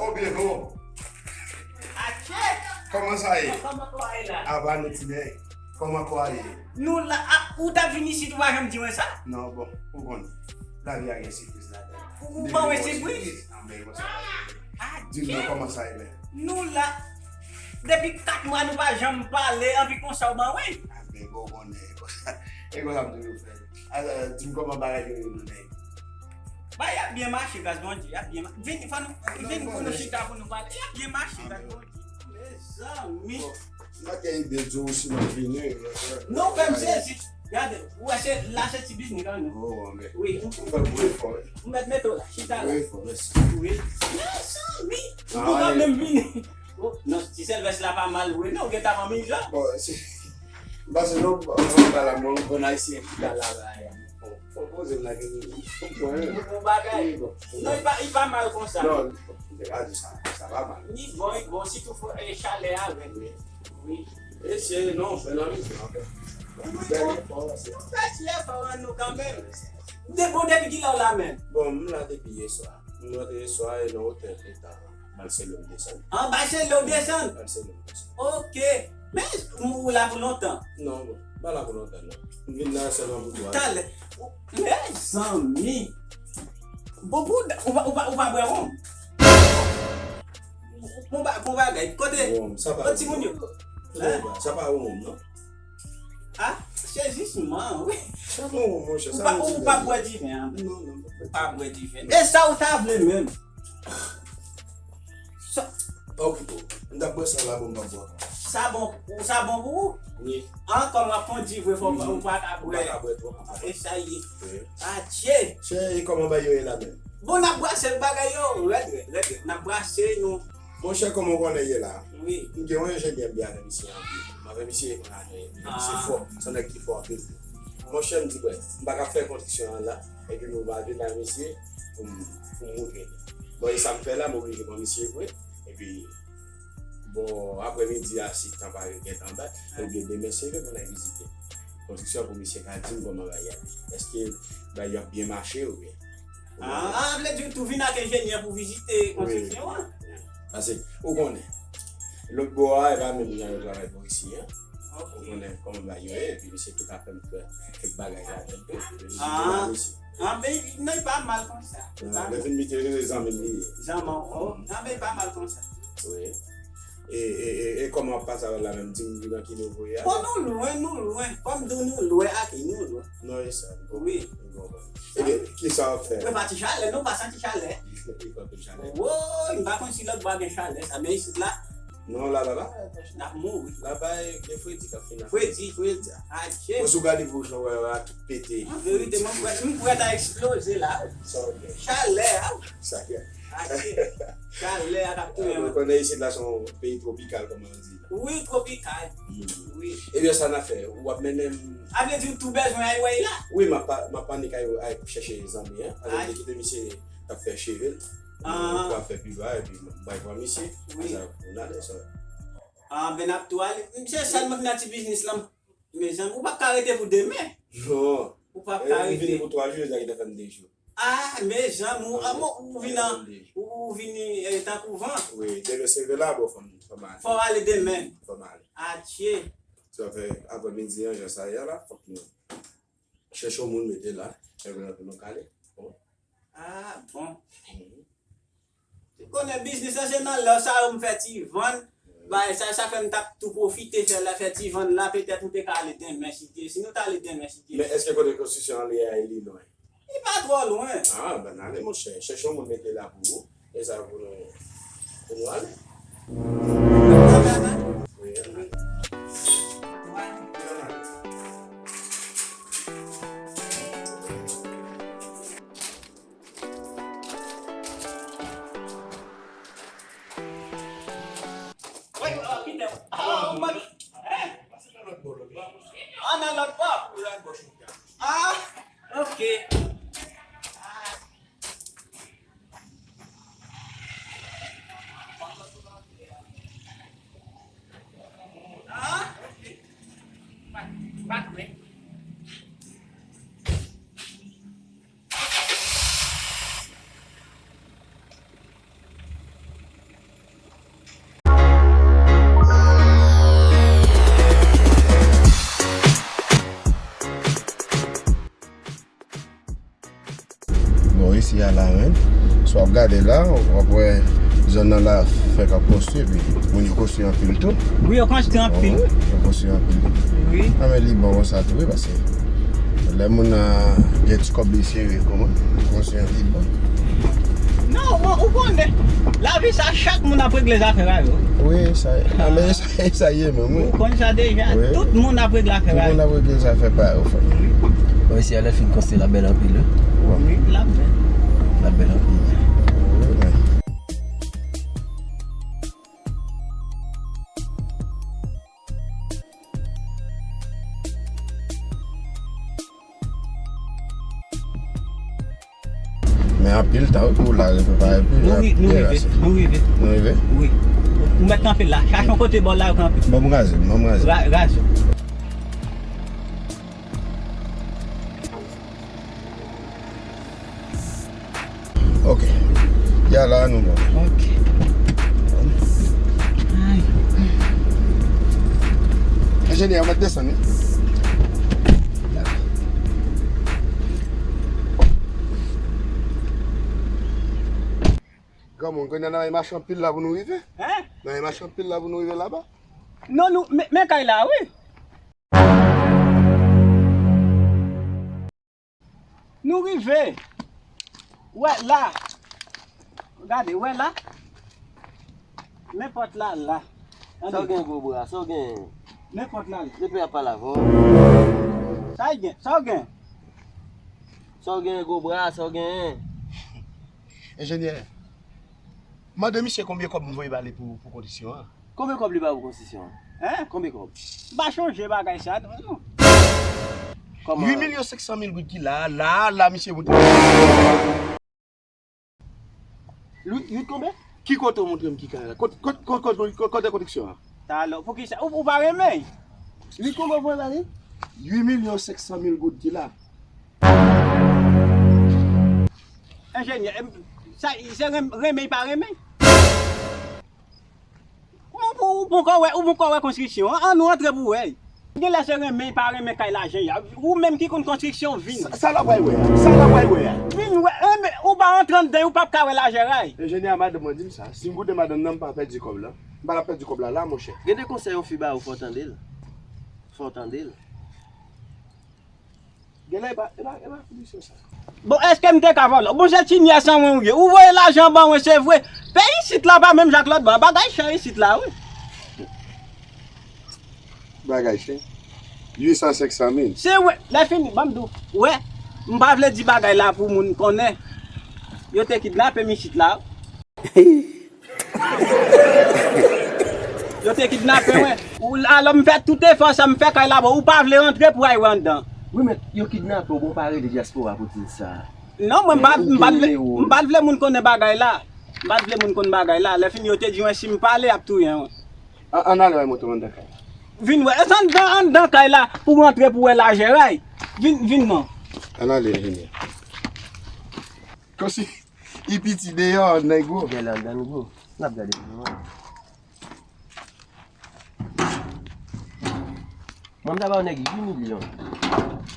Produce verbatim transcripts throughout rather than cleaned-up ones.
Obye bon. Atchè! Kòman sa ye? Kòman kò a ye la? Ava nou ti nèg. Kòman kò a ye? Nou la, a, ou t ap vin isit, ou pa janm di mwen sa? Non, bon, ou konnen. Lavi a gen sipriz ladan l. Ou ban mwen sipriz? Anben, konsa. Di m non, kòman sa ye menm? Nou la. Depi kat mwa nou pa janm pale, anpi konsa ou ban mwen? Anben, bon, ou konnen. E konsa m toujou fè. Di m kòman bagay yo ye, nou nèg. Ba, y ap byen mache, gras Bondye, y ap byen ma-, vin, fò nou, vin pou nou chita pou nou pale. Y ap byen mache, gras Bondye. Mezanmi. Bon, m pa gen ide di w si m ap vini. Non, fè m sezi. Gade, ou wè se la se ti biznis la, non? Oh, anben. Wi. Ou fè gwo efò, wi. Ou mèt mete w la, chita la. Gwo efò, mèsi. Wi. Mezanmi. Ou pa menm vini. Oh, non, ti sèl vès la pa mal vre, non, ou gentan manmi jan. Bon, se, m panse non, bon, bon, la, bon, bon, ayisyen ki ta la, la, bon, fò poze m la, gen, bon, bon bagay. Wi, bon. Non, li pa, li pa mal konsa. Non, m te ka di sa, sa pa mal. Li bon, li bon, sitou fò, e, chalè a, wi. Wi. Wi. Eseye non, fè nan mizè, anfè. Wi, bon. Fè ti efò an nou kanmenm. De bon, depi kilè w la menm? Bon, m la depi yè swa. M rantre yè swa e nan otèl leta. Anba selo m desann. Anba selo w desann? Anba selo m desann. Ok. Men, ou la pou lontan? Non, bon. M pa la pou lontan, non. M vin la sèlman pou twa jou. Talè. Mezanmi. Bon, pou, ou pa, ou pa, ou pa bwè wonm? Bon ba-, bon bagay. Kote, wonm, sa pa kote timoun yo? Sa pa wonm, non. Ah, sezisman, wi. Sa pa wonm, monchè, sa pa wonm. Ou pa bwè diven an? Non, non, m pa bwè diven. Ou pa bwè diven. E sa ou ta vle menm? Sa pa okipe w. M t ap bwè sa la, bon, m p ap bwè ankò. Sa bon, ou, sa bon pou ou? Wi. An, kòm w ap kondi vre, fò ou pa ka bwè. M pa ka bwè twòp. E sa ye. Wi. Atchè! Chè, e kòman bagay yo ye la menm? Bon, n ap brase bagay yo, rèd, rèd, rèd, rèd. N ap brase, nou. Monchè, kòman w konnen ye la? Wi. M gen yon enjenyè m byen avè misye anpil. M avè misye, misye fò. Se yon nèg ki fò anpil. Monchè, m di, bwè, m pa ka fè konstriksyon an la. Epi nou pa vin la misye pou m, pou m moutre li. Bon, e sa m fè la, m oblije pran misye vre. Epi, bon, aprèmidi a, si tan pa gentan bat, oubyen demen, si Dye vle, pou n al vizite konstriksyon pou misye ka di m kòman bagay yo ye. Èske bagay yo ap byen mache oubyen? Ah, vle di ou tou vin ak enjenyè pou vizite konstriksyon an? Wi. Paske, ou konnen, lòt bò a, e pa menm jan yo travay bò isi an. Ou konnen kòman bagay yo ye, epi misye tou ka fè m fè kèk bagay ladan tou. Ah, ah, ben, non, li pa mal konsa. Lè fin mete zanmi m li ye. Zanmi w, oh, ah, ben, li pa mal konsa. Wi. E, e, e, e kòman w ap pase avè l la menm? Di m nan ki nivo w ye a? Bon, nou lwen, nou lwen. Kòm di w nou lwen, ak nou lwen. Non, e sa, m konprann. Wi. M konprann. Ebyen, kisa w ap fè? Mwen pa ti chalè, non, pa santi chalè. Li pa anpil chalè. Woy, m pa konn si lòt bò a gen chalè sa, men isit la. Non, la, la, la. N ap mouri. Laba, e, gen fredi k ap fini. Fredi. Fredi. Adje. Mwen sou gade pou jan wè a tout pete. An verite, mwen prè, m prèt a eksploze la. Sa w gen? Chalè a. Sa gen. Adje. Chalè a k ap touye mwen. Ou konnen isit la se yon peyi twopikal, kòman yo di la. Wi, twopikal. Wi. Ebyen, sa n ap fè? W ap mennen m. A vle di ou tou bezwen ay wè la? Wi, m ap pa, m ap annik ay, ay chèche zanmi an. Paske m te kite misye t ap fè cheve l. Mwen pral fè pi ba, epi m bay pran misye. Wi. Sa pou n ale, sa. Ah, ben n ap tou ale. Misye sèlman ki nan ti biznis lan. Mezanmi, ou p ap ka rete pou demen. Non. Ou p ap ka rete. Vini pou twa jou, sa ki te fè m de jou. Ah, mezanmi, ou, ah, bon, ou vin an, ou vini, eh, tankou van. Wi, demen se leve la, bon, fò m, fò m ale. Fò w ale demen. Fò m ale. Adje. Sa fè aprèmidi an, jan sa ye a la, fòk nou chèche yon moun mete la, epi nou kale. Bon. Ah, bon. Ou konnen biznis lan se nan lè sa yo m fè ti vann. Bagay sa, sa fè m t ap tou pwofite fè la, fè ti vann la, petèt ou te ka ale demen si Dye, si nou t ale demen si Dye. Men èske kote konstriksyon an li a, li lwen? Li pa twò lwen. Ah, ben ale, monchè. Chèche yon moun mete la pou ou. E sa pou nou, pou nou ale. Wi, ann ale. Wi, ah, kite. Ah, ou mande. Hein? An nan lòt bò. Ah, ok. Ah. A la menm. Si w ap gade la, w ap wè zòn nan la fèk ap konstwi, epi moun yo konstwi anpil tou. Wi, yo konstwi anpil. Wi, yo konstwi anpil. Wi. A, men li bon konsa tou, wi, paske lè moun nan gen ti kòb li sere, kòman? Li konstwi anpil bon. Non, ou, ou konnen. Lavi sa, chak moun ap regle zafè pa yo. Wi, sa, a, men sa, sa ye menm, wi. Ou konn sa deja. Wi. Tout moun ap regle afè pa yo. Tout moun ap regle zafè pa yo, frè. Wi. Bon, isi a, lè fin konstwi, l ap bèl anpil, wi. Wi, l ap bèl. L ap bèl anpil. Wi, men. Men anpil tan wi pou la repare pi. Nou ri-, nou rive, nou rive. Nou rive? Wi. Ou mèt kanpe la. Chache yon kote bò la yo kanpe. Ban m raze, ban m raze. Ra-, raze. Ok. Ya la, nou bon. Ok. Ay. Enjenyè, ou mèt desann, wi. Granmoun, kounye a n a mache anpil la pou nou rive. Hein? N a mache anpil la pou nou rive laba. Non, nou, men, men kay la, wi. Nou rive. Wè la. Gade, wè la. Men pòt la la. Sa w gen gwo bra, sa w gen? Men pòt la la. Depi ap pale avè w. Sa w gen, sa w gen? Sa w gen gwo bra, sa w gen? Enjenyè, mande misye konbyen kòb m voye ba li pou, pou konstriksyon an. Konbyen kòb li ba pou konstriksyon an? Hein? Konbyen kòb? M pa chonje bagay sa non. Kòman? Uit milyon senk san mil goud ki la, la, la, misye montre. Uit, uit konbyen? Ki kote w montre m ki kay la? Kot-, kot-, kot-, kot-, kot-, kote konstriksyon an? Talè, poukisa? Ou, ou pa renmen? Uit konbyen w voye ba li? Uit milyon senk san mil goud ki la. Enjenyè, em, sa, se renm-, renmen, pa renmen? Ou, ou, ou poko wè, ou poko wè konstriksyon an? Ann, nou antre pou wè. Genlè se renmen, pa renmen kay la jan y a. Ou menm ki konn konstriksyon, vin. Sa, sa l ap pral wè a? Sa l ap pral wè a? Vin wè, enben, ou pa antre anndan, ou p ap ka wè lajè ray. Enjenyè, madanm mwen di m sa. Si m koute madanm nan, m pa pèdi kòb la. M pa t ap pèdi kòb la, la, monchè. Gen de konsèy yon fi ba ou, fò w tande l. Fò w tande l. Genlè e pa, e pa, e pa konstriksyon sa. Bon, èske m te ka vòlò? Bon, se ti nyès an mwen ou ye. Ou voye lajan ban mwen, se vre. Peyi isit la pa menm jan ak lòt bò a. Bagay chè isit la, wi. Bagay chè. Uit san, senk san mil. Se vre. Lè fini, ban m di w. Wè, m pa vle di bagay la pou moun konnen. Yo te kidnape m isit la. Yo te kidnape mwen. Ou, alò m fè tout efò sa, m fè kay la bon. Ou pa vle rantre pou w al wè anndan. Wi, men yo kidnape w, bon, pa rele dyaspora pou di l sa. Non, mwen m pa, m pa vle, m pa t vle moun konnen bagay la. M pa t vle moun konn bagay la. Lè fini yo te di mwen si m pale, y ap touye mwen. An, ann ale wè moto anndan kay la. Vin wè. E se anndan, anndan kay la pou w rantre pou w wè lajè ray. Vin, vin non. Ann ale, enjenyè. Kòmsi. Li piti deyò, anndan gwo. Bèl anndan gwo. N ap gade pi lwen. Mwen, m ta ba yon nèg uit milyon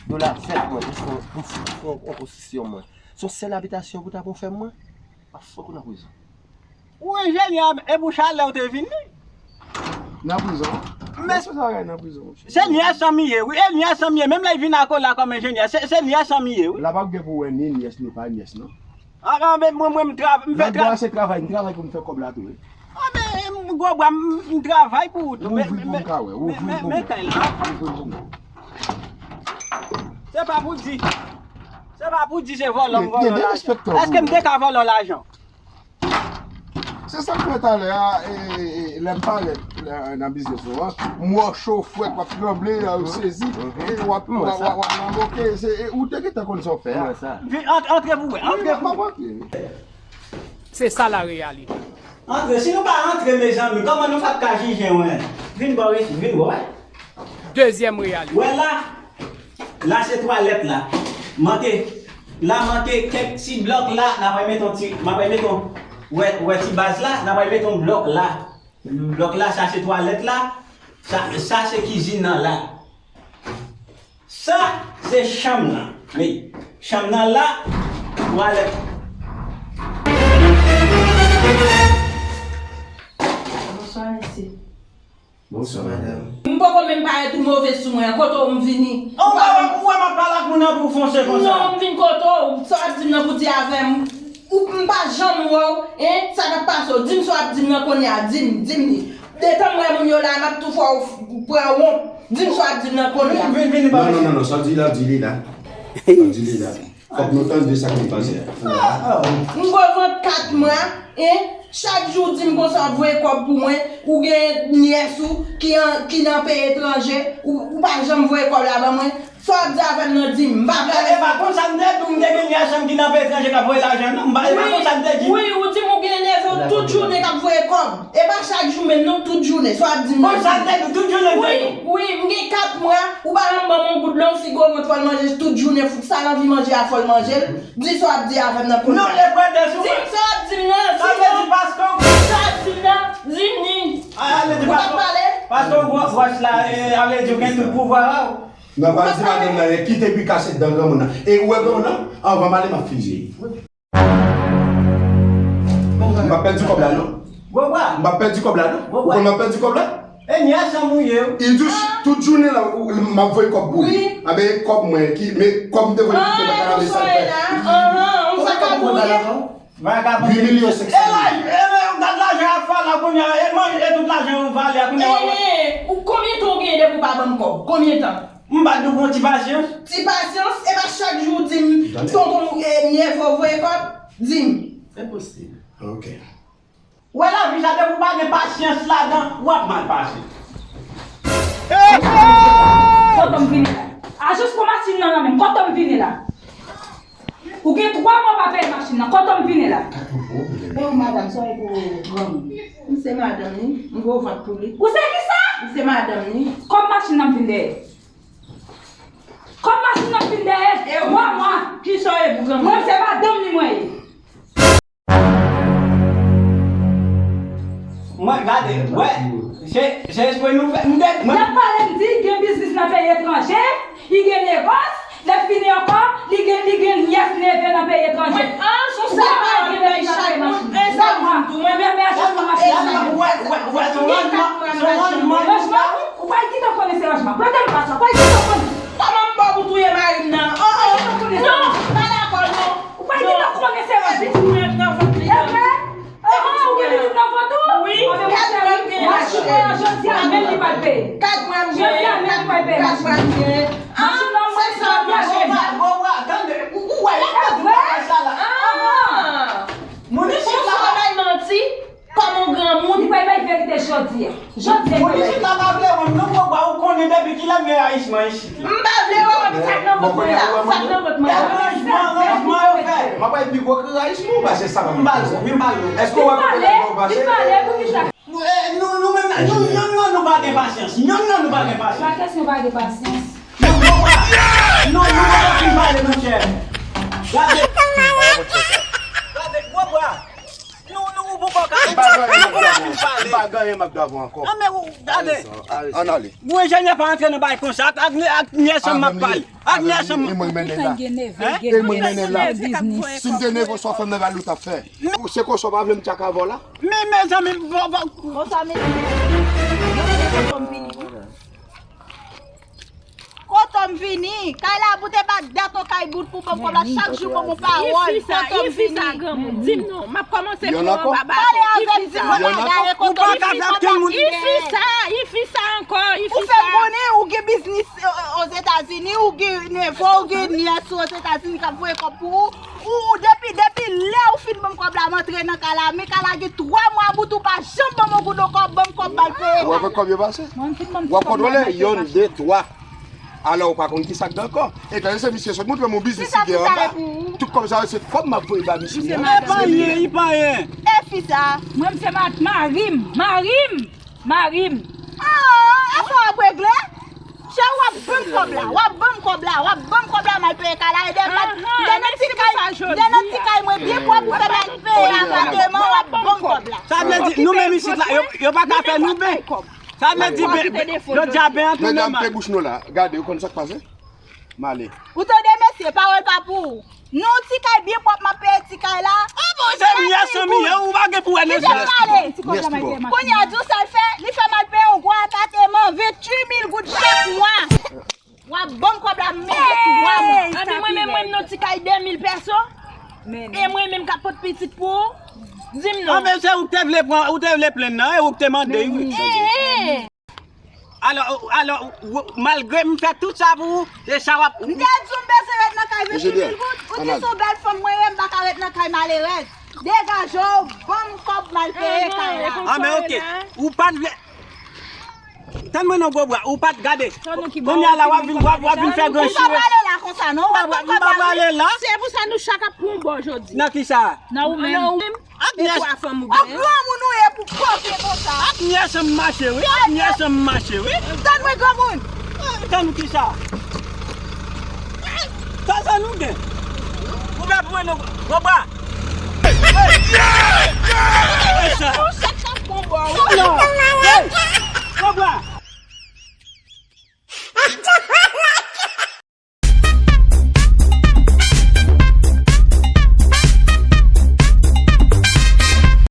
dola fèt mwen pou fè, pou fè yon konstriksyon mwen. Se yon sèl abitasyon pou ta pou fè mwen. A fòk ou nan prizon. Ou enjenyè, e pou chalè ou te vini? Nan prizon. Men se sa, nan prizon, monchè. Se nyès an m ye, wi. E nyès an m ye. Menm lè l vin ak la kòm enjenyè, se, se nyès an m ye, wi. La p ap gen pou wè ni nyès, ni pa nyès, non. A, a, men mwen, mwen, m tra-, m fè tra-, se travay, m travay pou m fè kòb la tou, wi. A, men, m, gwo bra, m, m travay pou ou tou. Ou ouvri pou m ka wè, ou ouvri pou mwen. Men kay la. Ou ouvri pou mwen. Se pa pou di. Se pa pou di se vòlò m vòlò lajan. Èske m te ka vòlò lajan? Se sa k fè talè a, e, e, e, lè m parèt, lè, nan biznis nou an, m wè w cho, frèt, w ap tranble, w sezi, e w ap, w ap, w ap, w ap nan moke, se, e, ou te gentan konn sa w fè a. Vin, ant-, antre pou wè, antre pou wè. Se sa la reyalite. Antre, si nou pa antre, mezanmi, kòman nou p ap ka jije, wè? Vin bò isit, vin bò, wè. Dezyèm reyalite. Wè la, la se twalèt la. Manke, la manke kèk ti blòk la, n ap mete yon ti, m ap mete yon, wè, wè ti baz la, n ap mete yon blòk la. Blòk la, sa se twalèt la, sa, sa se kizin nan la. Sa se chanm nan. Men, chanm nan la, twalèt. Bonswa, madanm. M poko menm parèt ou move sou mwen, kote w m vini? Ou wè, ou wè m ap pale ak moun nan pou w fonse konsa? Non, m vin kote w, sa w ap di m nan pou di avè m. Ou, m pa janm wè w, en, sa k ap pase w? Di m sa w ap di m nan kounye a, di m, di m li. Detan m wè moun yo la, m ap tou fè w pran wont. Di m sa w ap di m nan kounye a. Vin, vin, vin, non, non, non, non, sa w di la, di li la. Sa w di li la. Fòk nou tande sa k ap pase a. M gwo vant kat mwa, en, chak jou w di m konsa w ap voye kòb pou mwen, ou gen nyès ou ki an, ki nan peyi etranje, ou, ou pa janm voye kòb la ban mwen. Sa w ap di avè m nan, di m, m pa vle. E pa konsa m te di w, m te gen nyès m ki nan peyi etranje k ap voye lajan, non, m pa, e pa konsa m te di. Wi, wi, ou di m ou gen neve w tout jounen k ap voye kòb. E pa chak jou menm non, tout jounen, sa w ap di m nan. Konsa m te di w, tout jounen m te di w. Wi, wi, m gen kat mwa, ou pa janm ban m yon goud, lè w fi gwo vant fò l manje tout jounen, fout sa l anvi manje a fò l manje l. Di sa w ap di avè m nan kounye a. Non, e prete sou mwen. Di m sa w ap di m nan, sinon. Sa vle di paske w. Sa w ap di m nan, di m li. Ou p ap pale? Paske w gwo wòch la, e, sa vle di w gen tout pouvwa a w. Nan pa di madanm nan, e kite pi kase dan granmoun nan. E ou wè granmoun nan, anvan m ale, m ap fizye. M p ap pèdi kòb la, non. M p ap pèdi kòb la, non. Ou konn m ap pèdi kòb la? E nyè san mouye. Idouch, tout jounen la, ou, m ap voye kòb pou li. Wi. Anben, e kòb mwen, ki, men kòb m te voye pou li, se pa ka la, men sa l fè. Anhan, yon vakabon ye. Vagabon. Uit milyon senk san mil. E la, e, e, gad lajan ap fè la kounye a, e manje, e tout lajan yo vale a kounye a, w ap. Enhen, ou konbyen tan w genyen depi w pa ban m kòb? Konbyen tan? M pa t di w pran ti pasyans? Ti pasyans? E pa chak jou w di m, tonton, e, neve w voye kòb? Di m. Enposib. Ok. Wè lavi sa, depi w pa gen pasyans ladan, w ap mal pase. Kote m vini la? Ajans pran machin nan nan men m, kote m vini la? Ou gen twa mwa w pa peye machin nan, kote m vini la? Men w madanm, sa w ye pou granmoun? M se madanm li, m gwo vant pou li. Ou se kisa? M se madanm li. Kòb machin nan m vin dèyè. Kòb machin nan m vin dèyè. E twa mwa. Kisa w ye pou granmoun? Mwen se madanm li mwen ye. Mwen gade, wè, se, se espre nou fè, m te, mwen. L ap pale, m di, gen biznis nan peyi etranje, li gen negòs, lè fini ankò, li gen, li gen nyès neve nan peyi etranje. Mwen, an, sou sa, mwen gen bagay chak moun, e sa m di m tou, mwen menm, mwen achte machin. Wè, wè, wè, se yon ranjman, se yon ranjman. Ranjman? Ou pa gentan konnen se ranjman. Plante m pa sa, ou pa gentan konnen. Kòman m ba w pou touye mari m nan? Oh, oh. Non, pa dakò, non. Ou pa gentan konnen se ranjman. Ou mèt nan vant li. E vre? Ou gen pitit nan vant ou? Wi. Anben monchè, machin mwen an jodi a menm li pral peye. Kat mwa m genyen. Jodi a menm li pral peye machin nan. Machin nan mwen jodi a menm. Tande, ou, ou wè, e vre? Moun isit la bay manti kòm yon granmoun. Li pral bay verite jodi a. Jodi a li pral bay verite. Moun isit la pa vle wè m non, papa, ou konnen depi kilè m gen rayisman isit. M pa vle wè w, men sa k nan vant mwen la? Sa k nan vant mwen la? Ranjman, ranjman yo fè. M ap bay pi gwo rayisman ou pase sa. M pa lou, m pa lou. Èske w wè kote lè yo pase? Li pale, li pale, poukisa? Nou, eh, nou, nou menm, nou, yonn nan nou pa gen pasyans. Yonn nan nou pa gen pasyans. Pa kesyon pa gen pasyans. Non, nou pa, non, nou pa fin pale, monchè. Gade. Gade, gwo bra. Nou, nou, ou poko ka. M pa gen anyen m ap di avè w ankò. M pa gen anyen m ap di avè w ankò. An, men ou, gade. Ann ale. Bon, enjenyè pa antre nan bagay konsa. Ak, ak, ak nyè chanm m ap pale. Ak nyè chanm. E mwen mennen la. E mwen mennen la. Si m te neve w, sa w fè m nan, gade ou t ap fè. Ou se konsa w pa vle m tchak avè w la? Men, mezanmi, bon, bon. Bonsoir, mesye. Kote m vini? Kay la pou te bat dat on kay bout pou ban m kòb la, chak jou ban m on pawòl. Kote m vini? Di m non, m ap kòmanse pran anba baton. Pale avè m, di m bagay, kote m vini? Ifi sa, ifi sa ankò, ifi sa. Ou fè m konnen ou gen biznis, eh, Ozetazini, ou gen nevo, ou gen nyès Ozetazini k ap voye kòb pou ou. Ou, ou, depi, depi lè ou fin ban m kòb la, m antre nan kay la, men kay la gen twa mwa bout ou pa janm ban m yon goud ankò, ban m kòb m al peye kay la. Ou wè kòb yo pase? W ap kontwole yonn, de, twa. Alò, ou pa konn ki sa k gen ankò. E tande se misye sot montre m yon biznis li gen anba. Tout kòb sa yo, se kòb m ap voye ba misye. Li pa anyen, li pa anyen. E fi sa? Mwen, m se ma-, mari m, mari m. Mari m. Ah, afè w ap regle? Chè, w ap ban m kòb la, w ap ban m kòb la, w ap ban m kòb la, m al peye kay la. E dèyè m nan ti kay, m nan ti kay mwen byen pwòp, ou fè m al peye apatman, w ap ban m kòb la. Sa vle di, nou menm isit la, yo, yo pa ka fè nou ben. Sa vle di, ben, yo di a ben an tounen mal. Medam, pe bouch nou la. Gade, ou konn sa k pase? M ale. Ou tande, mesye, pawòl pa pou ou. Non, ti kay byen pwòp, m ap peye ti kay la. Ah bon, se nyès an mi ye, ou pa gen pou wè nan sa. Kite m pale. Kounye a, di w sa l fè, li fè m al peye yon gwo apatman. Venntuit mil goud chak mwa. W ap ban m kòb la menm twa mwa. Anpi mwen menm, mwen menm, nan ti kay de mil pèso. E mwen menm k ap pot pitit pou ou. Di m non. Anben, se ou k te vle pran, ou te vle plenn nan, e ou k te mande, wi. Alò, alò, w- malgre m fè tout sa pou ou, se sa w ap. M te di w m bezwen ret nan kay venntuit mil goud. Ou di se yon bèl fanm mwen ye, m pa ka ret nan kay malerèz. Degaje w, ban m kòb m al peye kay la. Anben, oke. Ou pa t vle. Tann mwen non, gwo bra, ou pa t gade. Kounye a la, w ap vin, w ap, w ap vin fè gran chire. Ou pa prale la konsa, non. W ap ban m kòb la, wi. Se pou sa nou chak ap pran yon bò jodi. Nan ki sa? Nan ou menm. Ak nyès. Ak granmoun ou ye pou koze konsa. Ak nyès an m mache, wi. Ak nyès an m mache, wi. Tann mwen, granmoun. Tann ou ki sa? Sa, sa nou gen? Ou pa pran non, gwo bra.